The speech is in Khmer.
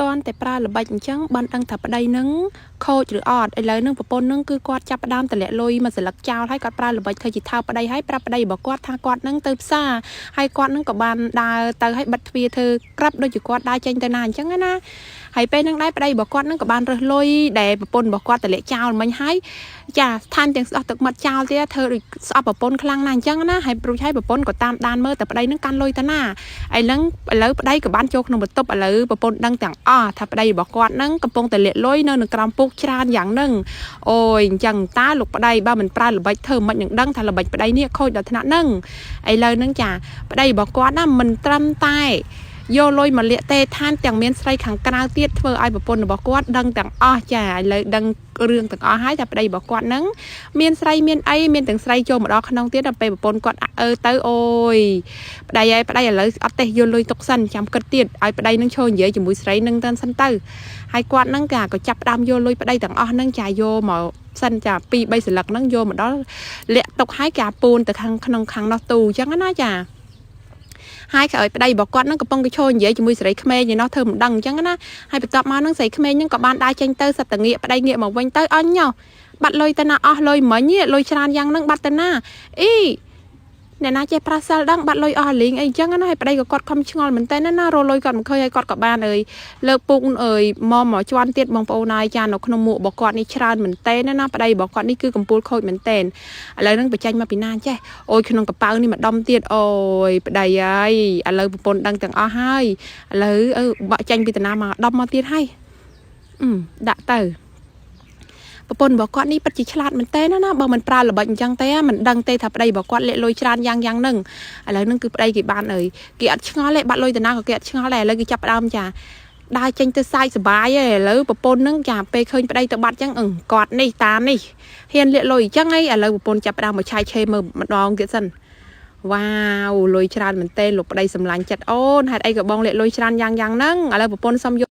តាន់តែប្រើល្បិចអញ្ចឹងបានដឹងថាប្តីនឹងខូចឬអត់ឥឡូវនឹងប្រពន្ធនឹងគឺគាត់ចាប់ផ្ដើមតម្លាក់លុយមួយសន្លឹកចោលហើយគាត់ប្រើល្បិចធ្វើជាថើបប្តីហើយប្រាប់ប្តីរបស់គាត់ថាគាត់នឹងទៅផ្សារហើយគាត់នឹងក៏បានដើរទៅហើយបិទទ្វារធ្វើក្រាប់ដូចជាគាត់ដើរចេញទៅណាអញ្ចឹងណាហើយពេលនឹងដែរប្តីរបស់គាត់នឹងក៏បានរើសលុយដែលប្រពន្ធរបស់គាត់តម្លាក់ចោលមិញហើយចាស្ថានទាំងស្ដោះទឹកមាត់ចោលទៀតធ្វើដូចស្អប់ប្រពន្ធខ្លាំងណាស់អញ្ចឹងណាហើយព្រួយហើយប្រពន្ធក៏តាមដានមើលតែប្តីនឹងកាន់លុយទៅណាឥឡូវឥឡូវប្តីក៏បានចូលក្នុងបន្ទប់ឥឡូវប្រពន្ធដឹងទាំងអស់ថាប្តីរបស់គាត់នឹងកំពុងតែលាក់លុយនៅនៅក្រោមពូកច្រើនយ៉ាងហ្នឹងអូយអញ្ចឹងតើលោកប្តីបើមិនប្រើល្បិចធ្វើមិននឹងដឹងថាល្បិចប្តីនេះខូចដល់ថ្នាក់ហ្នឹងឥឡូវហ្នឹងចាប្តីរបស់គាត់ណាមិនត្រឹមតែយកលុយមកលាក់ទេថែមទាំងមានស្រីខាងក្រៅទៀតធ្វើឲ្យប្រពន្ធរបស់គាត់ដឹងទាំងអស់ចាឥឡូវដឹងរឿងទាំងអស់ហើយថាប្តីរបស់គាត់ហ្នឹងមានស្រីមានអីមានទាំងស្រីចូលមកដល់ក្នុងទៀតដល់ពេលប្រពន្ធគាត់អើទៅអូយប្តីហើយប្តីឥឡូវអត់ទេយកលុយទុកសិនចាំគិតទៀតឲ្យប្តីនឹងឈរនិយាយជាមួយស្រីនឹងទៅសិនទៅហើយគាត់ហ្នឹងក៏ចាប់ផ្ដើមយកលុយប្តីទាំងអស់ហ្នឹងចាយកមកសិនចា2 3សន្លឹកហ្នឹងយកមកដល់លាក់ទុកឲ្យកាពូនទៅខាងក្នុងខាងនោះទូអញ្ចឹងណាចាហើយក្រោយប្តីរបស់គាត់ហ្នឹងកំពុងតែឈរនិយាយជាមួយស្រីក្មេងឯណោះធ្វើមិនដឹងអញ្ចឹងណាហើយបន្ទាប់មកហ្នឹងស្រីក្មេងហ្នឹងក៏បានដើរចេញទៅសិតតងាកប្តីងាកមកវិញទៅអញញោះបាត់លុយទៅណាអស់លុយមិញលុយច្រើនយ៉ាងហ្នឹងបាត់ទៅណាអីអ្នកណាចេះប្រាសិលដឹងបាត់លុយអស់លីងអីចឹងណាហើយប្តីក៏គាត់ខំឆ្ងល់មែនតើណារលុយគាត់មិនឃើញហើយគាត់ក៏បានអើយលើកពុកអើយមកមកជន់ទៀតបងប្អូនហើយចានៅក្នុងមួករបស់គាត់នេះច្រើនមែនតើណាប្តីរបស់គាត់នេះគឺកំពូលខូចមែនតើឥឡូវហ្នឹងបញ្ចេញមកពីណាចេះអូយក្នុងកប៉ៅនេះម្ដុំទៀតអូយប្តីហើយឥឡូវប្រពន្ធដឹងទាំងអស់ហើយឥឡូវអឺបាក់ចេញពីតាណាមកដុំមកទៀតហើយអឺដាក់ទៅប្រពន្ធរបស់គាត់នេះពិតជាឆ្លាតមែនទេណាណាបើមិនប្រើល្បិចអញ្ចឹងទេមិនដឹងទេថាប្តីរបស់គាត់លាក់លុយច្រើនយ៉ាងយ៉ាងហ្នឹងឥឡូវហ្នឹងគឺប្តីគេបានអើយគេអត់ឆ្ងល់ទេបាត់លុយតាណាក៏គេអត់ឆ្ងល់ដែរឥឡូវគេចាប់ផ្ដើមចាដើរចេញទៅសាយសបាយឯឥឡូវប្រពន្ធហ្នឹងចាពេលឃើញប្តីទៅបាត់អញ្ចឹងអឺគាត់នេះតានេះហ៊ានលាក់លុយអញ្ចឹងឯងឥឡូវប្រពន្ធចាប់ផ្ដើមមកឆាយឆេមើលម្ដងទៀតសិនវ៉ាវលុយច្រើនមែនទេលោកប្តីសម្លាញ់ចិត្តអូនហេតុអីក៏បងលាក់លុយច្រើនយ៉ាងយ៉ាងហ្នឹងឥឡូវប្រពន្ធសុំយក